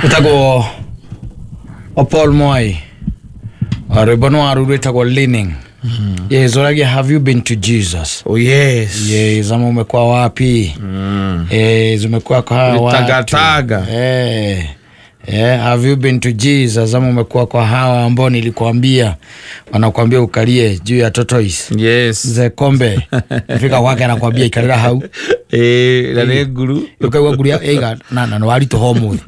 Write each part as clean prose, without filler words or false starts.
Utagwo Paul Mwai. Rwĩmbo nĩ waru rwĩtagwo Leaning. Yes, oragia have you been to Jesus? Oh yes. Yes, ama umekuwa wapi? Yes, umekuwa kwa hawa watu. Tagataga. Have you been to Jesus? Ama umekuwa kwa hawa ambao nilikuambia wanakuambia ukalie juu ya tortoise. Yes. Mzee Kombe fika kwake anakuambia ikalira hau. Na nĩ nguru. Ukaigua nguru ya eiga na na warito homu.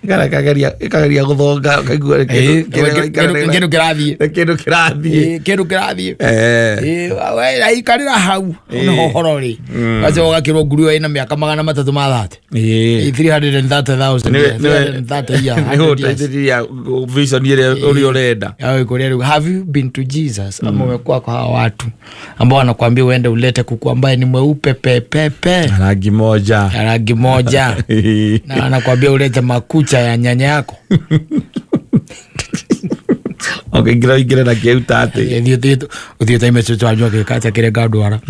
Kana kageria guthonga kaigua kindu kirathie. Kindu kirathie. Kindu kirathie. We ikarira hau no horo ri. Gaco gakirwo nguru ina miaka 330. 330,000. 330 years. Nĩ gũteithĩrĩria vision ĩrĩa ũrĩa ũrenda. Have you been to Jesus? Ama umekuwa kwa hawa watu ambao wanakuambia uende ulete kuku ambaye ni mweupe pe pe pe. Rangi moja. Rangi moja. Na anakuambia ulete makucha ya nyanya yako. Okay, ngira na kĩu tate. Thiĩ time cũcũ wanyu agĩka atĩa kĩrĩa ngandwara.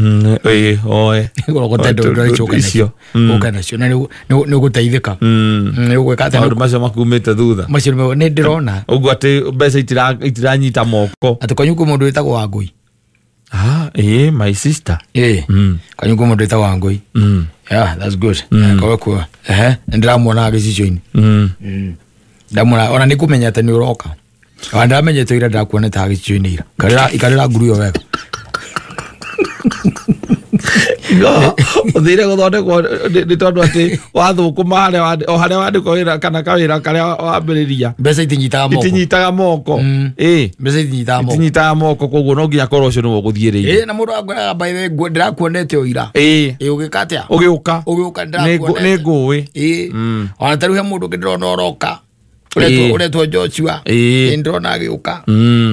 Oe. Ũgũtenda ũrĩa icio. Ũke nacio na nĩ ũgũteithĩka. Nĩ ũgwĩka atĩa? Maũndũ macio makumĩte thutha. Macio nĩ ndĩrona. Ũguo atĩ mbeca itiranyita moko. Atĩ kwanyu kwĩ mũndũ wĩtagwo Wangũi. My sister. Kwanyu kwĩ mũndũ wĩtagwo Wangũi. Yeah, that's good. Korwo kuo. Ndĩramuona gĩcicio-inĩ. Ndamuona ona nĩ kũmenya atĩ nĩ ũroka. Ona ndamenyete ira ndakuonete ha gĩcicio-inĩ ira. Ikarĩra nguru ĩyo wega. No, ũthire gũthondekwo nĩ tondũ atĩ wathũkũma harĩa o harĩa wandĩkwo wĩra kana kawĩra karĩa wambĩrĩria. Mbeca itinyitaga moko. Itinyitaga moko. Mbeca itinyitaga moko. Itinyitaga moko koguo no nginya korwo ũcio nĩwe ũgũthiĩrĩire. Na mũndũ akwĩraga by the way ndĩrakuonete o ira. Ũgĩka atĩa? Ũgĩũka. Ũgĩũka ndĩrakuonete. Nĩ ngũĩ. Ona ta rĩu he mũndũ ũngĩ ndĩrona ũroka. Ũretwo Joshua. Ndĩrona agĩũka.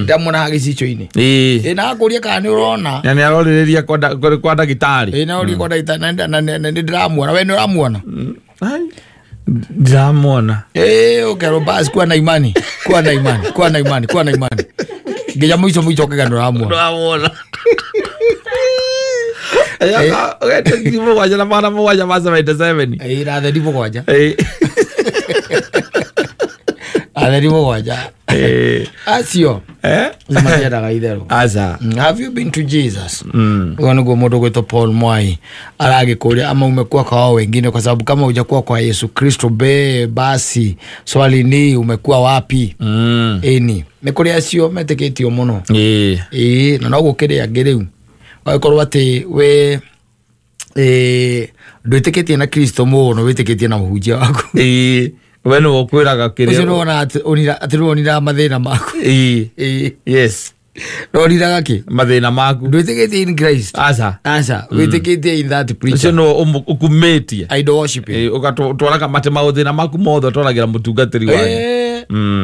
Ndamuona ha gĩcicio-inĩ. Na akũria kana nĩ ũrona. Na nĩ arorĩrĩria kwa ndagĩtarĩ. Na ũrĩria kwa ndagĩtarĩ na nĩ ndĩramuona. We nĩ ũramuona? Ndĩramuona. Ũkerwo basi kuwa na imani. Kuwa na imani. Kuwa na imani. Kuwa na imani. Nginya mũico mũico ũkaiga nĩ ũramuona. Ndĩramuona. Mũgwanja na magana mũgwanja ma 77. Na theri mũgwanja. Atheri mũgwanja. Acio matiendaga itherũ. Aca. Have you been to Jesus? Ũguo nĩguo mũndũ ũgwĩtwo Paul Mwai aragĩkũria ama umekuwa kwa wao wengine, kwa sababu kama hujakuwa kwa Yesu Kristo basi swali ni umekuwa wapi? Ĩni nĩ kũrĩ acio metĩkĩtio mũno. Na no gũkĩrĩ angĩ rĩu ũgagĩkorwo atĩ we ndwĩtĩkĩtie na Kristo mũno, wĩtĩkĩtie na mũhunjia waku. We nĩwe ũkwĩraga kĩrĩa. Ũcio nĩwona atĩ nĩwoniraga mathĩna maku. Yes. Nĩwoniraga kĩ? Mathĩna maku. Ndwĩtĩkĩtie in Christ. Aca. Aca. Wĩtĩkĩtie in that preacher. Ũcio nĩwe ũkumĩtie. Idol worshiping. Ũgatwaraga matĩ maũthĩna maku mothe ũtwaragĩra mũtungatĩri wanyu.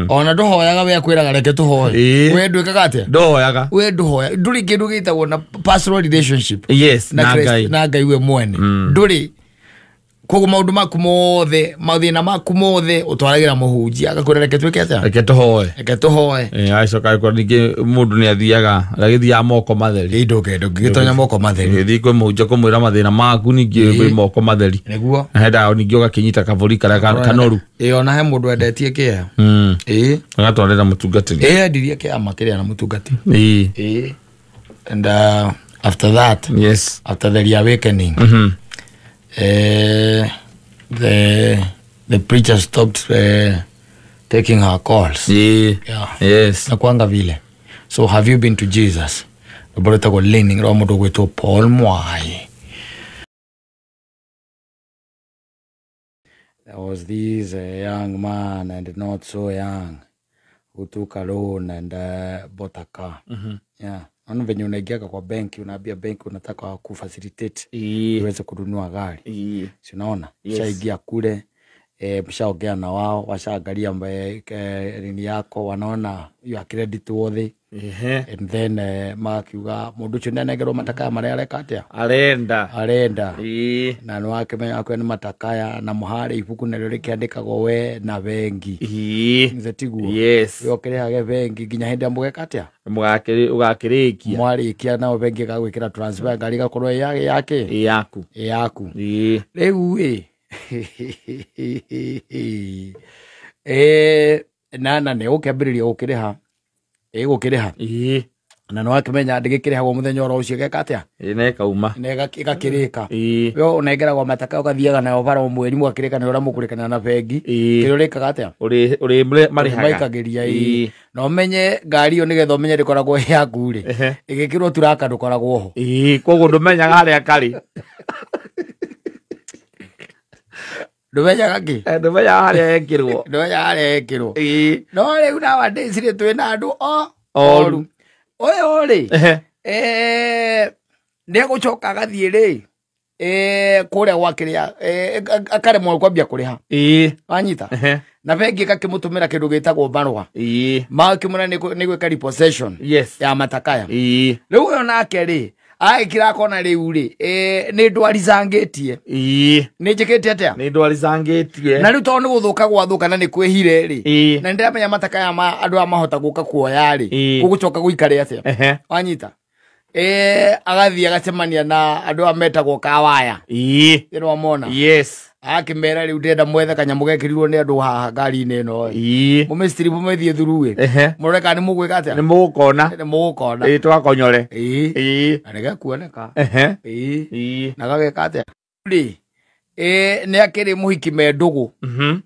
Ona ndũhoyaga we akwĩraga reke tũhoe. We ndwĩkaga atĩa? Ndũhoyaga. We ndũhoya. Ndũrĩ kĩndũ gĩtagwo na personal relationship. Yes, na Ngai. Na Ngai we mwene. Ndũrĩ. Koguo maũndũ maku mothe, mathĩna maku mothe ũtwaragĩra mũhunjia agakwĩra reke twĩke atĩa? Reke tũhoe. Reke tũhoe. Acoka agĩkorwo ningĩ mũndũ nĩ athiaga, agĩthiaga moko matheri. Ndũngĩgĩtonya moko matheri. Ũgĩthiĩ kwĩ mũhunjia kũmwĩra mathĩna maku ningĩ kwĩ moko matheri. Nĩguo. Na hendaga ningĩ ũgakĩnyita kabũri karĩa kanoru. Ona he mũndũ endetie kĩea. Agatwarĩra mũtungatĩri. Endirie kĩama kĩrĩa na mũtungatĩri. And after that, yes, after the reawakening, the preacher stopped taking her calls. Yes. Na kuanga vile. So have you been to Jesus? Roberto Leaning ro mũndũ gwĩtwo Paul Mwai. There was this young man and not so young who took a loan and bought a car. Yeah. Ono venye unaingiaga kwa benki, unaambia benki unataka kufacilitate iweze kununua gari. Si unaona? Ushaingia kule, mshaongea na wao, washaangalia nini yako, wanaona you are credit worthy. And then makiuga mundu ucio nĩanengerwo matakaya marĩa areka atĩa? Arenda. Arenda. Na nĩwakĩmenya akwĩ nĩ matakaya na mũharĩ ibuku narĩo rĩkĩandĩkagwo we na bengi. Nĩ tiguo? Yes. We ũkĩrĩhage bengi nginya hĩndĩ ĩrĩa mũgeka atĩa? Ũgakĩrĩkia. Mwarĩkia nao bengi ĩgagwĩkĩra transfer ngari ĩgakorwo ĩ yake? Ĩ yaku. Ĩ yaku. Rĩu ĩ Na nĩ ũkĩambĩrĩria gũkĩrĩha. Ĩgũkĩrĩha. Ĩĩ. Na nĩ wakĩmenya ndĩgĩkĩrĩhagwo mũthenya oro ũcio geka atĩa? Ĩĩ na ĩkauma. Na ĩgakĩrĩka. Ĩĩ. We ũnengeragwo mataka ũgathiaga nayo bara o mweri mũgakĩrĩkanĩra ũrĩa mũkũrĩkanĩra na bengi. Ĩĩ. Kĩrĩa ũrĩkaga atĩa? Ũrĩ ũrĩ marĩhaga. Maikagĩria ĩĩ. Ĩĩ. Na ũmenye ngari ĩyo nĩgetha ũmenye ndĩkoragwo ĩ yaku rĩ. Ehe. Ĩgĩkĩrwo turaka ndũkoragwo ho. Ĩĩ, koguo ndũmenyaga harĩa karĩ. Ndũmenyaga kĩ? Ndũmenyaga harĩa ekĩrwo. Ndũmenyaga harĩa ĩkĩrwo. Ĩĩ. No rĩu nowadays rĩ twĩna andũ o Oru. Ũyũ rĩ Ehe. Nĩ egũcoka agathiĩ rĩ kũrĩa gwa kĩrĩa akaremwo kwambia kũrĩha. Ĩĩ. Wanyita? Ehe. Na bengi ĩgakĩmũtũmĩra kĩndũ gĩtagwo marũa. Ĩĩ. Makĩmwĩra nĩ gwĩka repossession Yes. ya matakaya. Ĩĩ. Rĩu ũyũ nake rĩ agĩkira akona rĩu rĩ nĩ ndwaricangĩtie. Ĩĩ. Nĩ njĩkĩte atĩa? Nĩ ndwaricangĩtie. Na rĩu tondũ nĩ gũthũka gwathũka na nĩ kwĩhire rĩ. Ĩĩ. Na nĩndĩramenya matakaya ma andũ aya mahota gũka kuoya rĩ. Ĩĩ. Gũgũcoka gũikare atĩa? Ehe. Wanyita? Agathiĩ agacemania na andũ aya metagwo Kawaya. Ĩĩ. Nĩ wamona? Yes. Akĩmera rĩu ndĩrenda mwethe kanyamũ gekĩrirwo nĩ andũ haha ngari-inĩ ĩno ĩ. Ĩĩ. Mũmĩstrip mũmĩthiĩ through ĩ. Ehe. Mũrore kana nĩ mũgwĩka atĩa? Nĩ mũgũkona. Nĩ mũgũkona. Ĩĩ tũgakonyore. Ĩĩ. Ĩĩ. Na nĩgekuoneka. Ehe. Ĩĩ. Ĩĩ. Na gageka atĩa? Rĩ nĩ akĩrĩ mũhiki me ndũgũ. Mhm.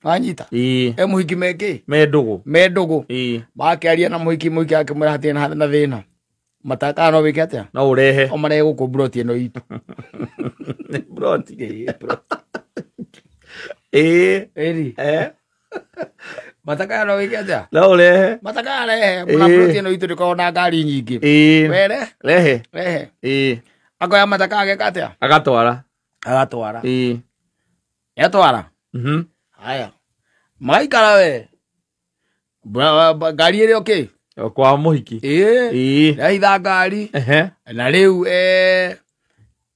Wanyita? Ĩĩ. E mũhiki me kĩ? Me ndũgũ. Me ndũgũ. Ĩĩ. Makĩaria na mũhiki, mũhiki akĩmwĩra hatirĩ na thĩna. Mataka no wĩke atĩa? No ũrehe. O marehe gũkũ mburoti ĩno itũ. Nĩ mburoti. Ĩĩ, mburoti. Ĩĩ. Ĩri. Eh. Mataka no wĩke atĩa? No ũrehe. Mataka rehe. Na Ĩĩ. mburoti ĩno itũ ndĩkoragwo na ngari nyingĩ. Ĩĩ. Were? Rehe. Rehe. Ĩĩ. Akoya mataka ageka atĩa? Agatwara. Agatwara. Ĩĩ. Yatwara. Mhm. Haya. Magaikara we. Ngari ĩrĩ okay? O kwa mũhiki. Ĩĩ. Ĩĩ. Nĩahitha ngari. Ehe. Na rĩu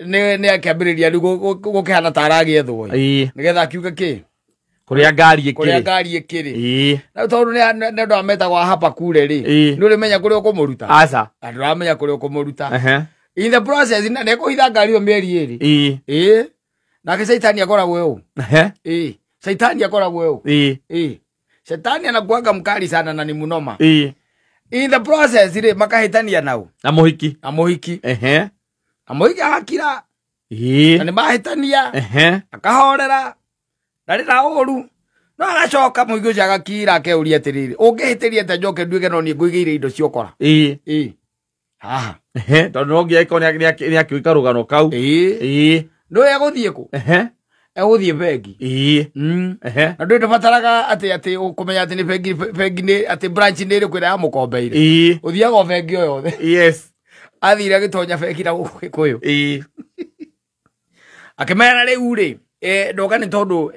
nĩ akĩambĩrĩria rĩu gũkĩhana ta aragĩethwo. Ĩĩ. Nĩgetha akiuge kĩ? Kũrĩa ngari Kũrĩa ĩkĩrĩ. ngari ĩkĩrĩ. Ĩĩ. Na tondũ nĩ andũ aya metagwo a hapa kure rĩ. Ĩĩ. Nĩ ũrĩmenya kũrĩa ũkũmũruta. Aca. Na ndũramenya kũrĩa ũkũmũruta. Ehe. In the process na nĩekũhitha ngari ĩyo mĩeri ĩrĩ. Ĩĩ. Ĩĩ. Nake caitani akoragwo ũũ. Ehe. Ĩĩ. Caitani akoragwo ũũ. Ĩĩ. Ĩĩ. Shetani anakuanga mkali sana na ni munoma. Ĩĩ. In the process rĩ makahĩtania nao. Na mũhiki. Na mũhiki. Ehe. Na mũhiki agakira. Ĩĩ. Na nĩ mahĩtania. Ehe. Akahorera. Ndarĩ na ũru. No agacoka mũhiki ũcio agakira akeuria atĩrĩrĩ, ũngĩhĩtĩria atĩa njoke nduĩke no niĩ ngũigĩire indo cia ũkora. Ĩĩ. Ĩĩ. Haha. Ehe. Tondũ no nginya ĩkorwo nĩ akĩũĩ karũgano kau. Ĩĩ. Ĩĩ. Nĩũĩ egũthiĩ kũ? Ehe. Egũthiĩ bengi. Ĩĩ. Ehe. Na ndũĩ ndũbataraga atĩ ũkũmenya atĩ nĩ bengi, bengi nĩ atĩ branch nĩ ĩrĩkũ ĩrĩa yamũkombeire. Ĩĩ. Ũthiaga o bengi o yothe. Yes. Athire agĩtonya bengi na gũkũ Gĩkũyũ. Ĩĩ. Akĩmera rĩu rĩ, ndoka nĩ tondũ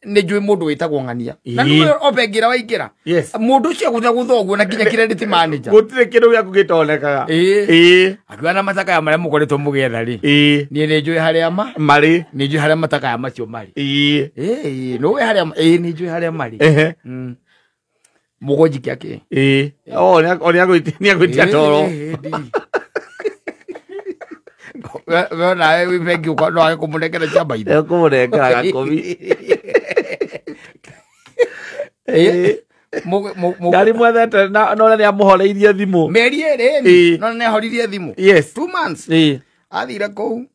nĩ njũĩ mũndũ wĩtagwo Ng'ania. Na Ĩĩ. nĩwe o bengi ĩrĩa waingĩra. Yes. Mũndũ ũcio agũtha gũtha ũguo na nginya credit manager. Gũtirĩ kĩndũ gĩaku gĩtonekaga. Ĩĩ. Ĩĩ. Akiuga na matakaya marĩa mũkoretwo mũgĩetha rĩ. Ĩĩ. Niĩ nĩ njũĩ harĩa ma. Marĩ. Nĩ njũĩ harĩa matakaya macio marĩ. Ĩĩ. Ĩĩ, nĩũĩ harĩa ĩĩ nĩ njũĩ harĩa marĩ. Ehe. Mũgũnjikia kĩ? Ĩĩ. O nĩ agwĩtia toro. We nawe wĩ bengi no wage kũmũnengera cia maitho. Ekũmũnengera gakobi. Ĩĩ. Ngari mwethete na no nĩ amũhoreirie thimũ. Mĩeri ĩrĩ Ĩĩ. no nĩ ahoririe thimũ. Yes. 2 months. Ĩĩ. Athire kũu.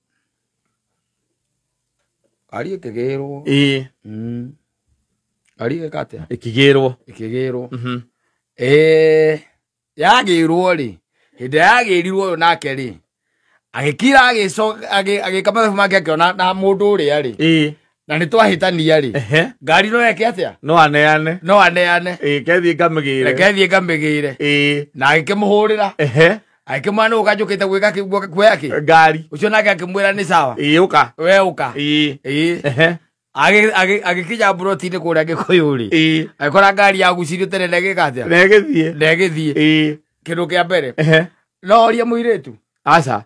Ngari ĩkĩgĩrwo. Ĩĩ. Ngari ĩgĩka atĩa? Ĩkĩgĩrwo. Ĩkĩgĩrwo. Mhm. Yagĩrwo rĩ. Hĩndĩ yagĩrirwo ũyũ nake rĩ. Agĩkira agĩka mathabu make akĩona na mũndũ ũrĩa rĩ. Ĩĩ. Na nĩ twahĩtania rĩ. Ehe. Ngari no eke atĩa? No aneane. No aneane. Ĩĩ, kethiĩ ngamĩgĩre. Reke thiĩ ngamĩgĩre. Ĩĩ. Na agĩkĩmũhũrĩra. Ehe. Agĩkĩmwĩra nĩ ũka njũkĩte gwĩka kĩ, kuoya kĩ? Ngari. Ũcio nake akĩmwĩra nĩ sawa. Ĩĩ, ũka. We ũka. Ĩĩ. Ĩĩ. Ehe. Agĩkinya mburoti-inĩ kũrĩa Gĩkũyũ rĩ. Ĩĩ. Agĩkora ngari yagucirio tene na ĩgĩka atĩa? Na ĩgĩthiĩ. Na ĩgĩthiĩ. Ĩĩ. Kĩndũ kĩa mbere. Ehe. No orie mũirĩtu. Aca.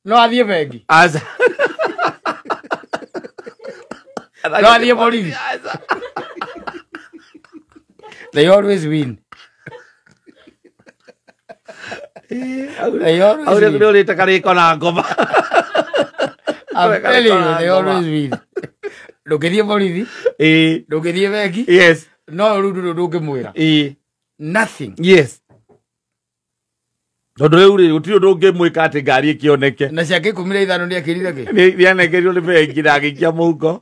No athiĩ bengi. Aca. No athiĩ borithi. Aca. They always win. They always Aurĩa win. nĩ ũrĩte karĩko na ngoma. I'm telling you, they always win. Ndũngĩthiĩ borithi, ndũngĩthiĩ bengi, Yes. no rĩu ndũrĩ ũndũ ũngĩmwĩra. Nothing. Yes. Tondũ rĩu rĩ gũtirĩ ũndũ ũngĩmwĩka atĩ ngari ĩkĩoneke. Na ciake 15 nĩekĩrire kĩ? Nĩanegerio nĩ bengi na agĩikia mũhuko.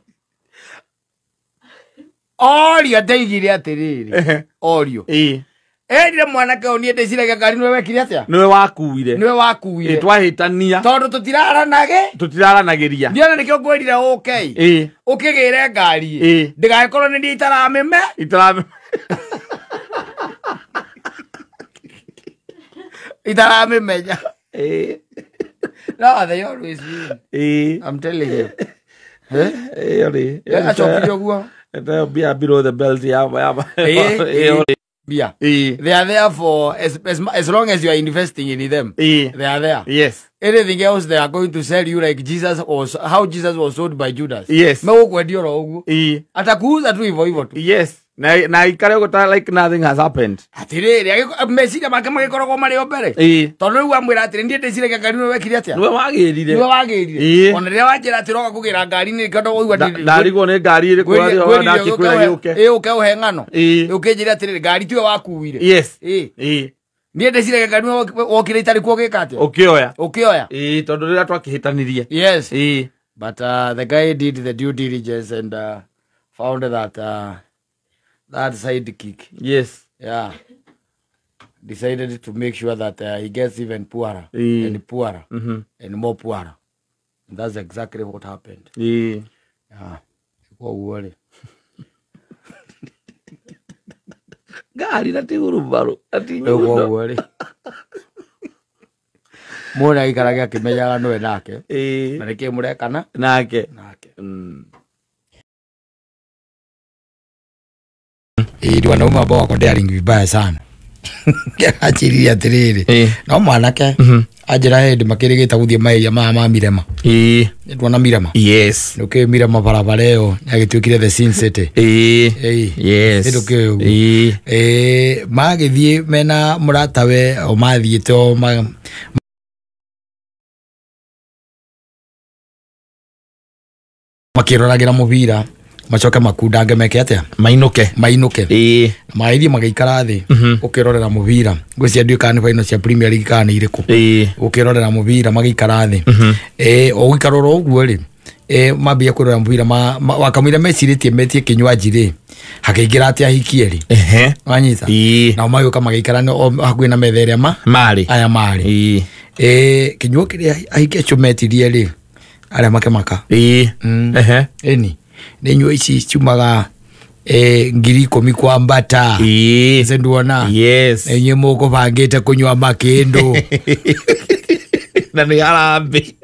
Orio ndeigire atĩrĩrĩ. Orio. Erire mwanake ũyũ niĩ ndĩciragia ngari nĩwe wekire atĩa? Nĩwe wakuire. Nĩwe wakuire. Twahĩtania. Tondũ tũtiraranage. Tũtiraranagĩria. Niĩ ona nĩkĩo ngwĩrire ũke. Ũkĩgĩre ngari. Ndĩgagĩkorwo nĩ niĩ itaramĩme. Itaramĩmenya. No, they always win. I'm telling you. Ĩyo rĩ. Acokire ũguo. Ĩyo mbia below the belt ya. Yeah. They are there for as long as you are investing in them. They are there. Yes. Anything else they are going to sell you like Jesus was, how Jesus was sold by Judas. Yes. Megũkwendia oro ũguo. Atakuuza tu hivyo hivyo tu. Yes. Na ikare ũguo like nothing has happened. Atirĩrĩ, meciria make magĩkoragwo marĩ o mbere. Tondũ rĩu amwĩra atĩrĩ, niĩ ndĩciragia ngari nĩwe wekire atĩa? Nĩwe wagĩrire. Nĩwe wagĩrire. Ona rĩrĩa wanjĩra atĩ ũroka kũgĩra ngari nĩ kĩndũ ũigua ndarigwo nĩ ngari ĩrĩkũ ndakĩkwĩra yũke. Ũke ũhe ng'ano. Ũkĩnjĩra atĩrĩrĩ, ngari tiwe wakuire. Yes. Niĩ ndĩciragia ngari nĩwe wokire itarĩ kuo ũgĩka atĩa? Ũkĩoya. Ũkĩoya. Tondũ rĩrĩa twakĩhĩtanirie. Yes. But the guy did the due diligence and found that that sidekick. Yes. Yeah. Decided to make sure that he gets even poorer and poorer and more poorer. And that's exactly what happened. Yeah. Ngari na ti hurumbarũ, na ti nyundo. Mũndũ aikarage akĩmenyaga nĩwe nake. Na nĩkĩĩ mũrekana nake. Ni wanaume ambao wako daring vibaya sana. Achiria atiriri. No mwanake anjira hindi makirigita guthie mairia ma Mirema. Nĩtuona Mirema. Yes. Nĩũkĩũĩ Mirema barabara ĩyo yagĩtuĩkire the Sin City. Yes. Nĩndũkĩũĩ ũguo. Magĩthiĩ mena mũratawe o mathiĩte o makĩroragĩra mũbira macoke makundange meke atĩa? Mainũke. Magĩthiĩ magĩikara thĩ ũkĩrorera mũbira. Ngwĩciria ndiũĩ kana nĩ final cia Premier League kana nĩ irĩkũ. Ũkĩrorera mũbira magĩikara thĩ. O gũikara oro ũguo rĩ, mambia kwĩrorera mũbira wakamũira mecirĩtie metie kinywaji rĩ, hakĩingĩra atĩ ahiki erĩ. Wanyita? Nao magĩũka magĩikara hakuhĩ na metha ĩrĩa marĩ. Aya marĩ. Kĩnyuo kĩrĩa ahiki acio metirie rĩ, arĩa makĩmaka. Ĩni. Nĩ inyuo ici ciumaga 10,000 kwambata. Ĩĩ nduona. Yes. Na inyuĩ mũkũbangĩte kũnyua makĩndũ. Na nĩ harambĩ.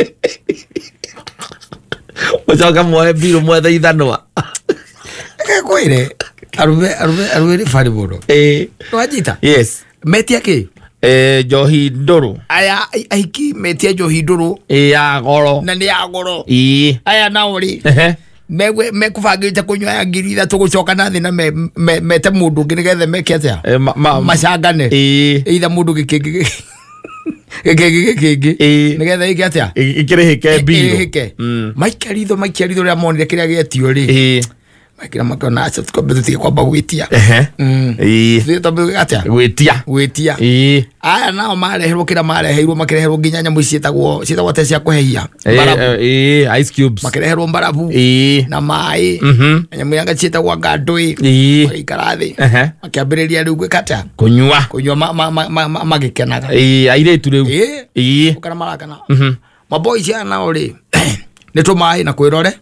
Mũcoke muoe mbirũ mwethe ithanwa. Reke ngwĩre, arũme nĩ bari mũno. Nĩwanyita? Yes. Metia kĩ? Njohi ndũrũ. Aya ahiki metia njohi ndũrũ. Ya goro. Na nĩ ya goro. Aya nao rĩ, mekũbangĩte kũnyua ya 3,000 gũcoka na thĩ na mete mũndũ ũngĩ nĩgetha meke atĩa? Macangane. Either mũndũ gĩkĩngĩ gĩkĩngĩ nĩgetha ĩke atĩa? Ĩkĩrĩhĩke mbirũ. Ĩrĩhĩke. Maikia ritho rĩrĩa monire kĩrĩa gĩetio rĩ, maikira makĩona aca twambe tũtige kwamba gwĩtia. Twambe atĩa? Gwĩtia. Aya nao mareherwo kĩrĩa mareheirwo, makĩreherwo nginya nyamũ ici ciĩtagwo atĩa cia kũhehia? Mbarabu. Ice cubes. Makĩreherwo mbarabu. Na maĩ. Na nyamũ yanga ciĩtagwo ngandũĩ. Magĩikara thĩ. Makĩambĩrĩria rĩu gwĩka atĩa? Kũnyua. Kũnyua magĩkenaga. Airĩtu rĩu. Gũkena marakena. Maboys aya nao rĩ, nĩ tũmaĩ na kwĩrorera.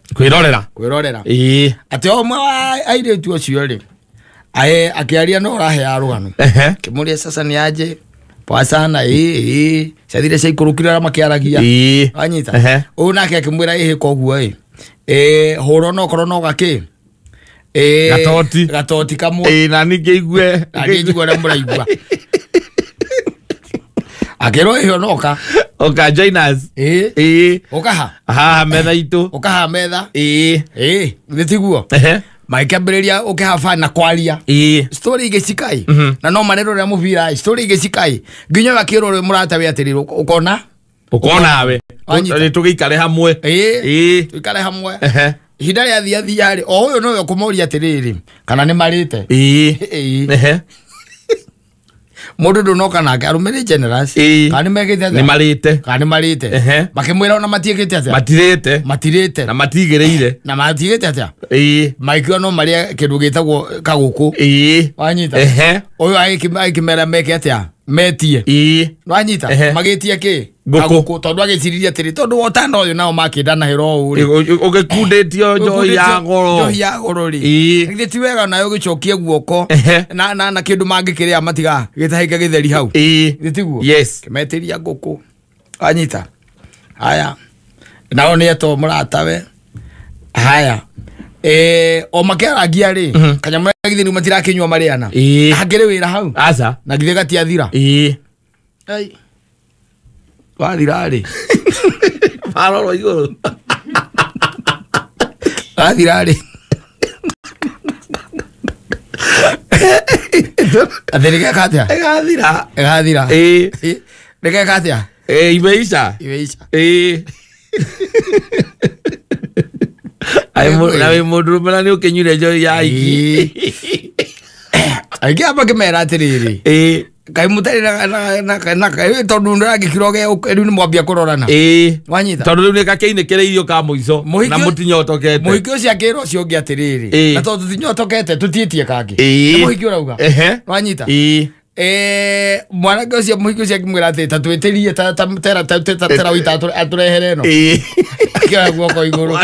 Atĩ o ũmwe wa airĩtu acio rĩ, akĩaria no ũraheaga rũgano. Kĩmũria sasa nĩ aje poa sana, ciathire ciaikũrũkire arĩa makĩaragia. Wanyita? Ũyũ nake akĩmwĩra ĩhĩ koguo ĩ, hũra onokorwo no gakĩ? Gatoti. Gatoti kamwe. Na niĩ ngĩigue. Na niĩ njigue ũrĩa mũraigua. Akĩrwo ĩhĩ onoka. Oka join us. Ũkaha? Haha metha itũ. Ũkaha metha. Nĩ tiguo? Magĩkĩambĩrĩria ũkĩhaba na kwaria. Story igĩcikai. Na no marerorera mũbira, story igĩcikai. Nginya ũyũ akĩrwo ũrĩa mũratawe atĩrĩrĩ, ũkona? Ukonawe tũgĩikare hamwe. Ĩĩ tũikare hamwe. Ihinda rĩa thia thia rĩ o ũyũ nowe ũkũmũria atĩrĩrĩ kana nĩ marĩte. Ĩĩ Mũndũ ndũnoka nake arũme nĩ generous. Kana nĩ mekĩte atĩa? Nĩ marĩte. Kana nĩ marĩte. Makĩmwĩra ona matiĩkĩte atĩa? Matirĩte. Matirĩte. Na matigĩrĩire. Na matigĩte atĩa? Ĩĩ. Maikiuga no marĩe kĩndũ gĩtagwo kagũkũ. Ĩĩ. Wanyita? Ũyũ agĩkĩmera meke atĩa? Metie. Ĩĩ. Wanyita? Magĩtie kĩ? Ngũkũ. Tondũ agĩciririe atĩrĩ tondũ wotana ũyũ nao makĩndanahĩra ũũ rĩ. Ũgĩkundĩtio njohi ya goro. Njohi ya goro rĩ. Githĩ ti wega nayo ũgĩcokie guoko na kĩndũ mangĩkĩrĩa matiga gĩtahĩke gĩtheri hau. Ĩĩ. Githĩ tiguo? Yes. Kĩmetĩria ngũkũ. Wanyita? Haya. Nao nĩ etwo mũratawe. Haya. O makĩarangia rĩ kanyamũ githĩ rĩu matirakĩnyua marĩana. Hakĩrĩ wĩra hau. Aca. Na githĩ gatiathira. Ĩĩ. Ai. Wathira rĩ. Marorwo igũrũ. Wathira rĩ. Atĩ nĩgeka atĩa? Ĩgathira. Ĩgathira. Ĩĩ. Nĩgeka atĩa? Imeisha. Imeisha. Ĩĩ. Na wĩ mũndũrũme na nĩ ũkĩnyuire njohi ya aiki. Aingĩ aba ngĩmera atĩrĩrĩ. Ĩĩ. Kaĩ mũtarĩ na tondũ ndũrangĩkira rĩu nĩ mwambia kũrorana. Ĩĩ. Wanyita? Tondũ rĩu nĩ gakĩinĩkĩrĩirio ka mũico na mũtinyotokete. Mũhiki ũcio akĩra ũcio ũngĩ atĩrĩrĩ. Na tondũ tũtinyotokete tũtiĩtie kangĩ. Ĩĩ. Nĩ mũhiki ũrauga. Wanyita? Ĩĩ. Mwanake ũcio mũhiki ũcio akĩmwĩra atĩ ta twĩtĩrie tera wita atũrehere ĩno. Ĩĩ. Akĩoya guoko igũrũ.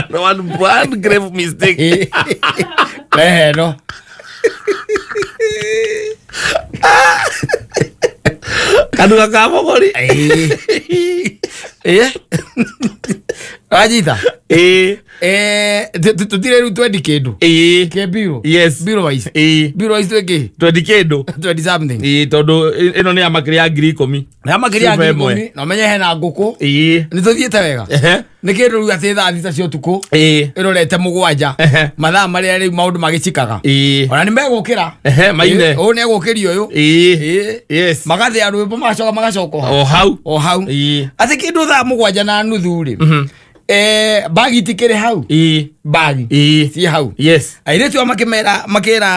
One grave mistake. Rehe ĩno. Kanua ka mũgũri. Ĩĩ. Wanyita? Ĩĩ. Tũtirĩ rĩu twendi kĩndũ. Ĩĩ. Kĩ mbirũ? Yes. Mbirũ wise. Ĩĩ. Mbirũ wise twĩkĩ? Twendi kĩndũ. Twendi something. Ĩĩ tondũ ĩno nĩ ya makĩria ya 10,000. Nĩ ya makĩria ya 10,000. Na ũmenye hena ngũkũ. Ĩĩ. Nĩ tũthiĩte wega. Nĩ kĩndũ rĩu atĩ thaa 6 cia ũtukũ. Ĩĩ. Ĩrorete 7. Mathaa marĩa rĩu maũndũ magĩcikaga. Ĩĩ. Ona nĩ megũkĩra. Maine. Ũyũ nĩ egũkĩria ũyũ. Ĩĩ. Yes. Magathĩa rwĩmbo magacoka magacoka o hau. O hau. Ĩĩ. Atĩ kĩndũ thaa 7:30 rĩ. Bagi itikĩrĩ hau. Ĩĩ. Bagi. Ĩĩ. Ciĩ hau. Yes. Airĩtu aya makĩmera makĩra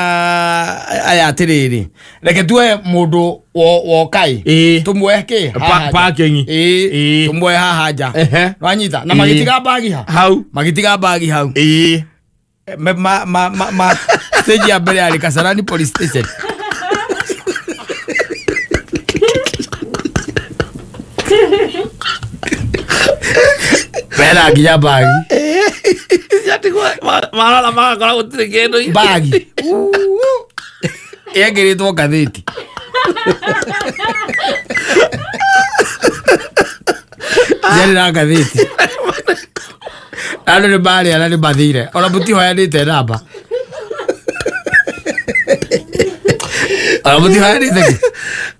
aya atĩrĩrĩ reke tuoe mũndũ wokai. Ĩĩ. Tũmuoe kĩ? Parking. Ĩĩ. Tũmuoe haha nja. Wanyita? Na magĩtiga bagi ha? Hau. Magĩtiga bagi hau. Ĩĩ. Ma stage ya mbere yarĩ Kasarani police station. Bera nginya bagi. Marora magakora gũtirĩ kĩndũ. Bagi. Yekĩrĩtwo ngathĩti. Yarĩ na ngathĩti. Andũ nĩ marĩa na nĩ mathire. Ona mũtihoyanĩte namba. Ona mũtihoyanĩte kĩ?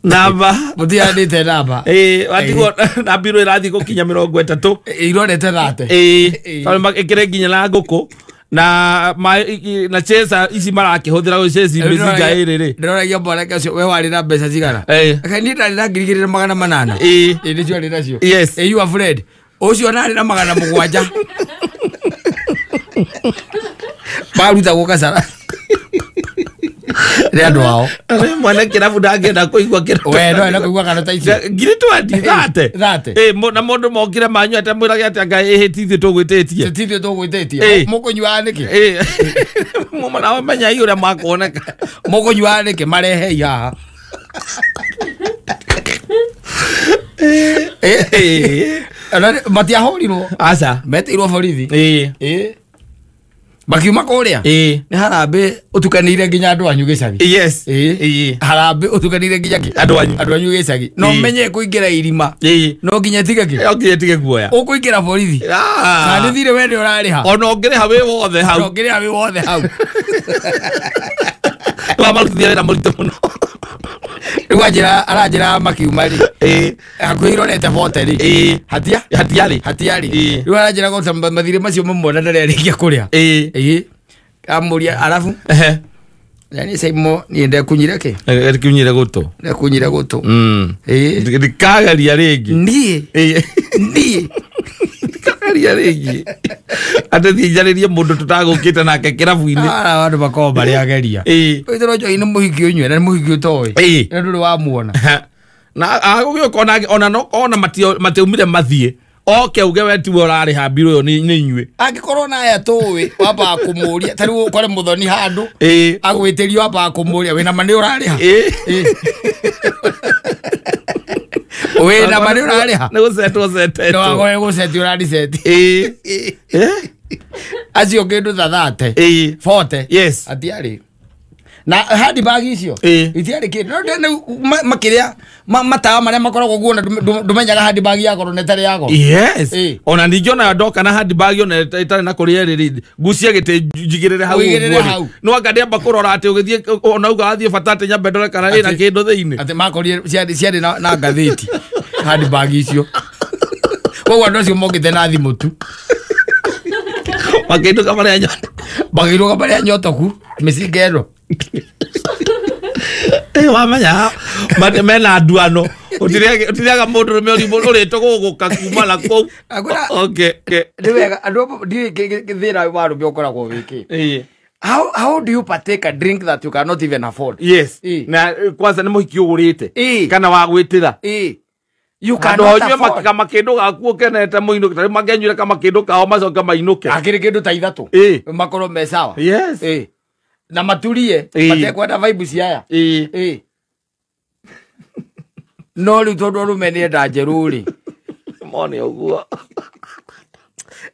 Namba. Mũtihoyanĩte namba. Ĩĩ, watigwo na mbirũ ĩrathiĩ gũkinya 30. Irorete 30. Ĩĩ. Tondũ ĩkĩrĩ nginya na ngũkũ. Na chesa ici marakĩhũthĩra gũceci mĩcinga ĩrĩ rĩ. Ndĩroragia mwanake ũcio we warĩ na mbeca cigana? Ĩĩ. Niĩ ndarĩ na 2,800. Ĩĩ. Ĩĩ nĩcio arĩ nacio. Yes. Ĩĩ you are Fred. Ũcio narĩ na 700. Marutagwo Kasarani. Nĩ andũ ao. Mwana kĩrabu ndangĩenda kũigua kĩndũ. We no enda kũigua kana ta icio. 20,000 30. Ĩĩ na mũndũ mokire manyua atamwĩrage atĩ anga ĩhĩ ti ithuĩ tũgwĩtĩtie. Ti ithuĩ tũgwĩtĩtie. Mũkũnyuaga nĩkĩ? Ĩĩ. Mũmana menyai ũrĩa makuoneka. Mũkũnyuaga nĩkĩ? Marehei haha. Ĩĩ. Matiahũrirwo. Aca. Metĩirwo borithi. Ĩĩ. Ĩĩ. Makiuma kũrĩa. Ĩĩ. Nĩ harambĩ ũtukanĩire nginya andũ anyu gĩcagi. Yes. Ĩĩ. Ĩĩ. Harambĩ ũtukanĩire nginya kĩ? Andũ anyu. Andũ anyu gĩcagi. No menye kũingĩra irima. Ĩĩ. No nginya tige kĩ? No nginya tige guoya. Ũkũingĩra borithi. Kana nĩ thirĩ we nĩ ũrarĩha. Ona ũngĩrĩha wĩ wothe hau. Ona ũngĩrĩha wĩ wothe hau. Twamarutithia wĩra mũritũ mũno. Rĩu aranjĩra makiuma rĩ. Ĩĩ. Hakuhĩ irorete 40 rĩ. Ĩĩ. Hatia? Hatiarĩ. Hatiarĩ. Ĩĩ. Rĩu aranjĩra gũta mathirĩ macio mamwona ndarĩ arĩkia kũrĩa. Ĩĩ. Ĩĩ. Amũria arabu. Ehe. Yani Saimo niĩ ndekunyire kĩ? Ndekunyire gũtũ. Ndekunyire gũtũ. Ĩĩ. Ndikageria rĩngĩ. Niĩ. Niĩ. Ndikageria rĩngĩ. Atĩ thiĩ njarĩrie mũndũ tũtagũkĩte nake kĩrabu-inĩ. Andũ makoragwo marĩ ageria. Ĩĩ. Wĩtĩrwo njohi nĩ mũhiki ũnyue na nĩ mũhiki ũtoĩ. Ĩĩ. Na ndũrĩ wamuona. Na agũgĩũka ona no ona matiaumire mathiĩ. Oke uge we tiwe ũrarĩha mbirũ ĩyo nĩ inyuĩ. Angĩkorwo na aya tũĩ wambaga kũmũria ta rĩu ũkore mũthoni handũ Ĩĩ. agwĩtĩrio wambaga kũmũria wĩna ma nĩ ũrarĩha. Ĩĩ. Wĩna ma nĩ ũrarĩha. Nĩ gũcetwo cetetwo. No agoe gũceti ũrariceti. Ĩĩ. Acio kĩndũ ta 30. Ĩĩ. 40. Yes. Atiarĩ. Na handbag icio itiarĩ kĩndũ. No rĩu makĩrĩa matawa marĩa makoragwo guo na ndũmenyaga handbag ya goro na ĩtarĩ ya goro. Yes. Ĩĩ. Ona ningĩ ona ndoka na handbag ona ĩtarĩ na kũrĩa ĩrĩ ngucie gĩtĩ njigĩrĩre hau Ũigĩrĩre ũguo rĩ. hau. No anga ndĩamba kũrora atĩ ũgĩthiĩ ona uga wathiĩ bata atĩ nyambe ndore kana ĩna kĩndũ thĩinĩ. Atĩ makorire ciarĩ na ngathĩti handbag icio. Koguo andũ acio mokĩte na thimũ tu. Makĩinũka marĩa nyotoku. Makĩinũka marĩa nyotoku mĩcinga ĩno. Wamenya mena nduano ũtiriaga mũndũ rũme ũrĩtwo gũgũka kuma na kũu. Okay. Nĩ wega andũ ndiũĩ thĩna wa arũme ũkoragwo wĩkĩ. Ĩĩ. How do you partake a drink that you cannot even afford? Yes. Ĩĩ. Na kwanza nĩ mũhiki ũgũrĩte Ĩĩ. kana wagwĩtĩra. Ĩĩ. You Andũ cannot anyue afford. kamakĩndũ gaku ũkenete mũinũke tarĩu mangĩanyuire kamakĩndũ kao macoke mainũke. Akĩrĩ kĩndũ ta ithatũ. Ĩĩ. Makorwo me sawa. Yes. Ĩĩ. Na maturie Ĩĩ. matekwenda vibe cia aya. Ĩĩ. Ĩĩ. No rĩu tondũ arũme nĩ enda njerũ rĩ. Mone ũguo.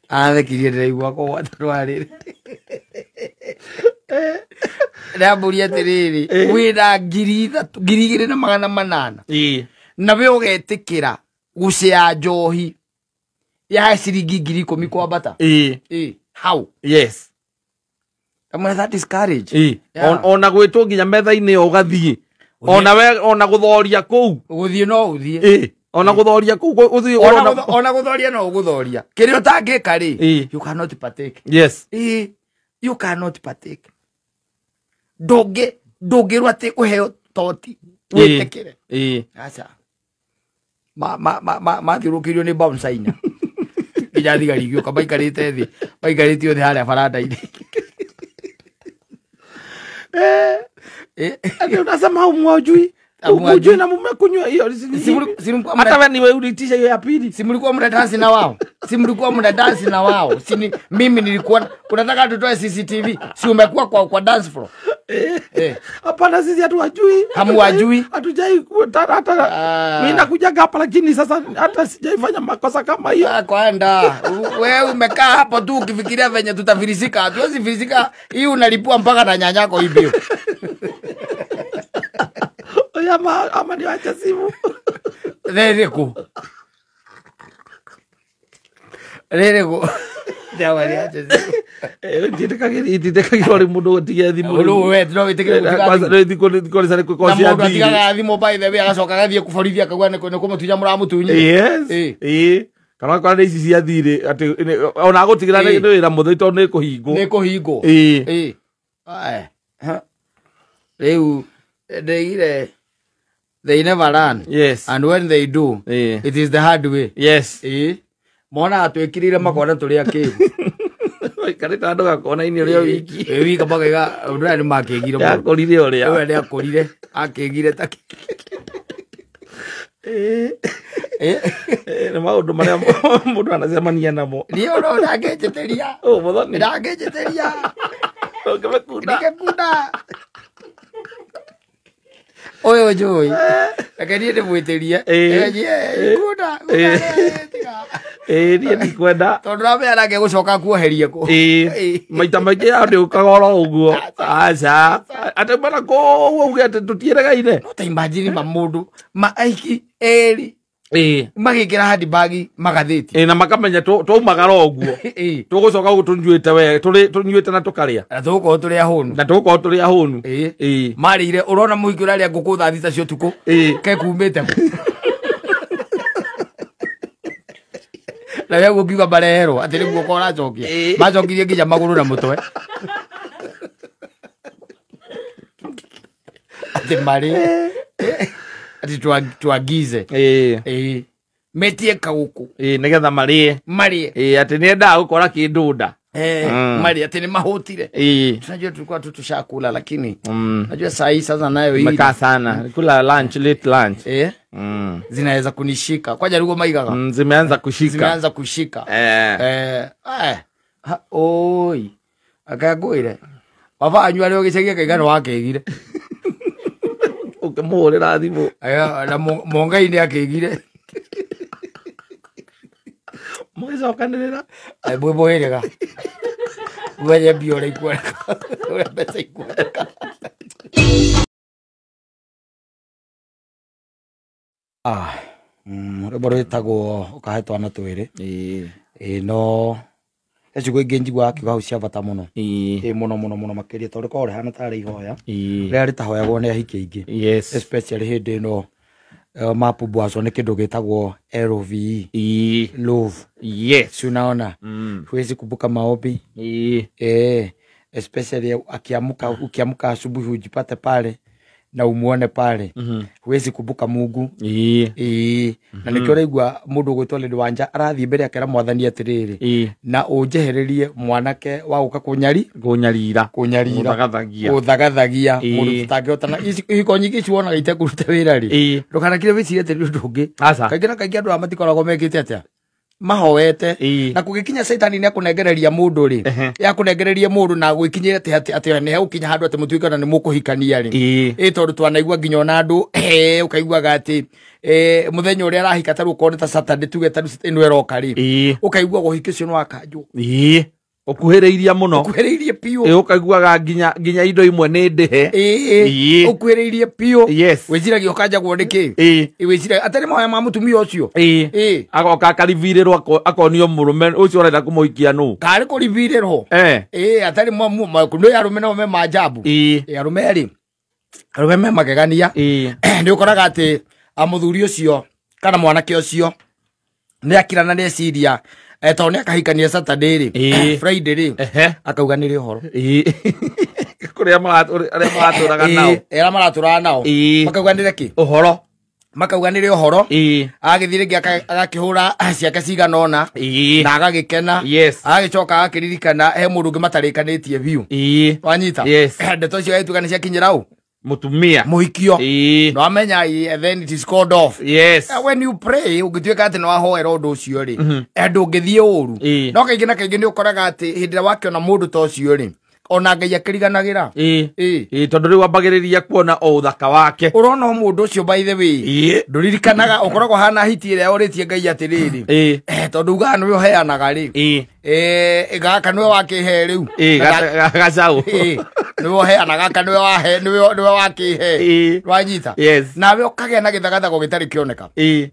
Athekirie ndĩraigua kũgwata rwarĩrĩ. Ndambũria atĩrĩrĩ, wĩna 3,000, 2,800. Ĩĩ. Na we ũgetĩkĩra gũcea njohi ya ciringi 10,000 kwambata. Ĩĩ. Ĩĩ. How? Yes. Amwe that is courage. Ĩĩ. Yeah. Ona gwĩtwo nginya metha-inĩ ĩyo ũgathiĩ. Ona we ona gũthoria kũu. Gũthiĩ no ũthiĩ. Ĩĩ. Ona gũthoria kũu ũthiĩ Ona gũthoria no ũgũthoria. Kĩrĩa ũtangĩka rĩ, Ĩĩ. you cannot partake. Yes. Ĩĩ. You cannot partake. Ndũngĩrwo atĩ ũheo toti wĩtĩkĩre. Ĩĩ. Aca. Mathiũrũkĩirio nĩ bouncer inya. Nginya thigari igĩũka maikarĩte thĩ, maikarĩte othe harĩa baranda-inĩ. Ati unasema hamwajui. Hamwajui na mmekunywa hiyo. Hata wewe ni wewe uliitisha hiyo ya pili. Si mlikuwa mna dance na wao. Si mlikuwa mna dance na wao. Si mimi nilikuwa unataka tutoe CCTV. Si umekuwa kwa dance floor. Hapana sisi hatuwajui. Hamwajui. Hatujai hata mimi nakuja hapa lakini sasa hata sijaifanya makosa kama hiyo. Kwenda. Wewe umekaa hapo tu ukifikiria venye tutafilisika. Hatuwezi filisika. Hii unalipua mpaka na nyanyako hivyo. Ama niwache simu. Rĩrĩkũ? Rĩrĩkũ? Ndĩawa niache simu. Ndiĩtĩkagĩrwo rĩ mũndũ gũtigia thimũ. Rĩu we no wĩtĩkĩre gũtiga thimũ. Rĩu thikũ nĩ Na mũndũ atigaga thimũ by the way agacoka agathiĩ kũborithi akauga nĩ kũmũtunya mũramũtunyire. Yes. Ĩĩ. Kana kwa nĩ ici cia thirĩ atĩ ona gũtigĩra nĩ wĩra mũtheri tondũ nĩ kũhingwo. Nĩ kũhingwo. Ĩĩ. Ĩĩ. Rĩu ndeigire they never learn. Yes. And when they do, it is the hard way. Yes. Mona atwĩkĩrĩire makona tũrĩ akĩgu. Waikarĩte handũ gakona-inĩ ũrĩa wiki. Wĩ wika makaiga ũndũ ũyũ nĩ makĩgire mũno. Nĩakũrire ũrĩa. Ũyũ nĩakũrire, akĩgire ta Nĩ maũndũ marĩa mũndũ anacemania namo. Niĩ ona ndangĩnjĩtĩria. Ũ mũthoni. Ndangĩnjĩtĩria. Ũngĩmĩkunda. Ndingĩkunda. Ũyũ njũĩ. Reke niĩ ndĩmwĩtĩrie. Kunda. Ĩĩ niĩ ndikwenda. Tondũ ũramenya nake gũcoka kuoherie kũ. Ĩĩ. Maita maingĩ andũ ũkaga oro ũguo. Aca. Atĩ mana kũu uge atĩ tũtiĩregaine. No ta imagine ma mũndũ ma aiki erĩ. Ĩĩ. Magĩkĩra handbag magathĩti. Ĩĩ na makamenya twaumagara ũguo. Ĩĩ. Tũgũcoka gũkũ tũnyuĩte we, tũnyuĩte na tũkarĩa. Na tũgũkorwo tũrĩ ahũnu. Na tũgũkorwo tũrĩ ahũnu. Ĩĩ. Ĩĩ. Marĩire ũrona mũhiki ũrarĩa ngũkũ thaa 3 cia ũtukũ. Ĩĩ. Ke kumĩte kũ. Na we gũkiuga mareherwo atĩ nĩ guoko ũracokia. Macokirie nginya magũrũ na mũtwe. Ati mari ati tuagize metie kaguku nigetha marie marie ati niendaga gukora kindu nda mari ati ni mahutire. Tunajua tulikuwa tu tushakula lakini najua saa hii sasa nayo hii mekaa sana kula lunch, late lunch. Zinaweza kunishika kwa jarugo maigaga. Zimeanza kushika. Zimeanza kushika. Oi akagwire baba anywa leo gicegia kaigano wakegire ukimuhurira thimu na mongai ni akegire mwicokanirira mwimũhĩrĩga mwenye mbia ũrĩa ikuoneka ũrĩa mbeca ikuoneka. Rwĩmbo rwĩtagwo ũkahe twana twĩrĩ. No he ciugo ingĩ njiguaga akiuga hau cia bata mũno. Mũno mũno mũno makĩria tondũ rĩkoragwo rĩhana tarĩ ihoya rĩrĩa rĩtahoyagwo nĩ ahiki aingĩ. Especially hĩndĩ ĩno mapubwacwo nĩ kĩndũ gĩtagwo LOVE. Love. Yes. Si unaona? Huwezi kumbuka maombi. Especially akiamuka, ukiamuka asubuhi ujipate pale na umuone pale. Huwezi kumbuka Mungu. Na nikio raigua mundu gwitwo Lady Wanja arathie mbere akera mwathani atiriri na unjehererie mwanake wa guka kunyari kunyarira kunyarira guthagathagia mundu tutangihota ihiko nyingi ici wonaga itekũruta wĩra rĩ ndukanakire wĩcirie atĩ nĩ ũndũ ũngĩ. Kaingĩ na kaingĩ andũ aya matikoragwo mekĩte atĩa mahoete na kugikinya caitani ni akunengereria mundu ri yakunengereria mundu na gwikinyira ati ati ni haukinya handu ati mutuika na ni mukuhikania ri tondu twanaigua nginya ona andu ukaiguaga ati muthenya uria arahika ta ruko ta Saturday tuge ta ino eroka ri ukaigua guhiki ucio no akanjwo ukuhiriiria muno ukuhiriirie piu ukaiguaga nginya indo imwe ni ndihe ukuhiriirie piu wiciragia ukanjagwo niki wiciragia atari mahoya ma mutumia ucio agoka akarivirirwo akonio murume ucio urenda kumuhikia nu kari kurivirirwo atari no arume nao me majabu arume ri arume me magegania ni ukoraga ati muthuri ucio kana mwanake ucio ni akirana ni eciria tondũ nĩ akahikania Saturday rĩ Friday rĩ akauga nĩ rĩ ũhoro kũrĩa maratũraga nao arĩa maratũraga nao makauga nĩ rĩ ũhoro makauga nĩ rĩ ũhoro agagĩthiĩ rĩngĩ agakĩhũra ciake cigana ũna na agagĩkena agagĩcoka agakĩririkana he mũndũ ũngĩ matarĩkanĩtie biũ wanyita ndeto icio agĩtuĩka nĩ ciakinyĩra ũ mutumia muhikio no amenya then it is called off. Yes. When you pray ungituika ati no ahoera undu ucio ri ndungithie uru no kaingi na kaingi ni ukoraga ati hindi ria wakiona mundu ta ucio ri ona Ngai akiriganagĩra tondu riu ambagĩrĩria kuona o uthaka wake urona mundu ucio by the way nduririkanaga ukoragwo hana hiti ĩrĩa ũrĩtie Ngai atĩrĩrĩ tondu ugaga nĩwe ũheanaga rĩ gaka nĩwe wakĩhe rĩu gacau nĩwe ũheanaga gaka nĩwe wahe nĩwe wakĩhe wanyita nawe ũkagĩa na gĩthagathago gĩtarĩ kĩoneka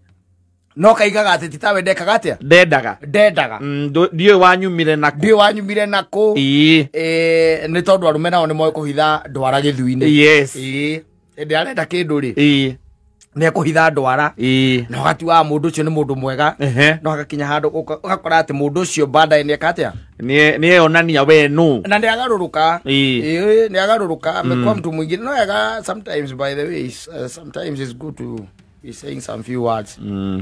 no kaigaga ati titawe ndekaga atia ndendaga ndiũĩ wanyumire nakũ ndiũĩ wanyumire nakũ nĩ tondũ arume nao nĩ moĩ kũhitha ndwara gĩthui-inĩ yes hĩndĩ arenda kĩndũ rĩ nĩ ekũhitha ndwara na ũgatuaga mũndũ ũcio nĩ mũndũ mwega no agakinya handũ ũgakora atĩ mũndũ ũcio baadaye nĩ eka atĩa nĩ eyonania we nũ na nĩ agarũrũka nĩ agarũrũka amekuwa mtu mwingine no ega sometimes by the way sometimes it's good to be saying some few words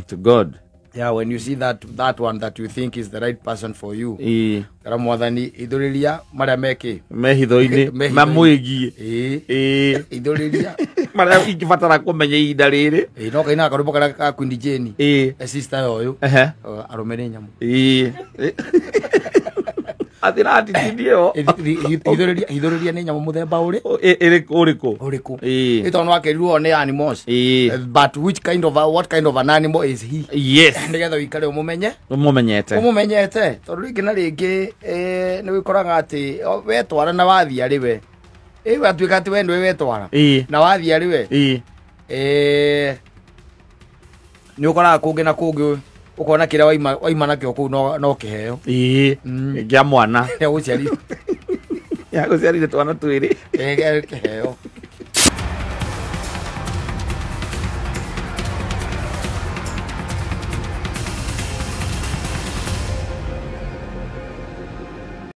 to God. Yeah, when you see that one that you think is the right person for you. Kara mwathani ithuriria maria meki mehitho-inĩ mamwĩgie ithuriria maria ingĩbatara kũmenya ihinda rĩrĩ no kaina karwĩmbo karĩa ka Queen Jane sister ũyũ arũme nĩ nyamũ atĩratitindie ithuriria nĩ nyamũ mũthemba ũrĩ ũrĩkũ ũrĩkũ ĩ tondũ wakerirwo nĩ animals but which kind of what kind of an animal is he yes nĩgetha ũikare ũmũmenye ũmũmenyete tondũ rĩngĩ na rĩngĩ nĩ wĩkoraga atĩ wetwara na wathiĩ arĩ we watuĩka atĩ we nĩwe wetwara na wathiĩ arĩ we nĩ ũkoraga kũngĩ na kũngĩ ukona kĩrĩa waima nakĩo kũu no kĩheo kĩa mwana gĩa gũciarire ya gũciarire twana twĩrĩ kĩheo.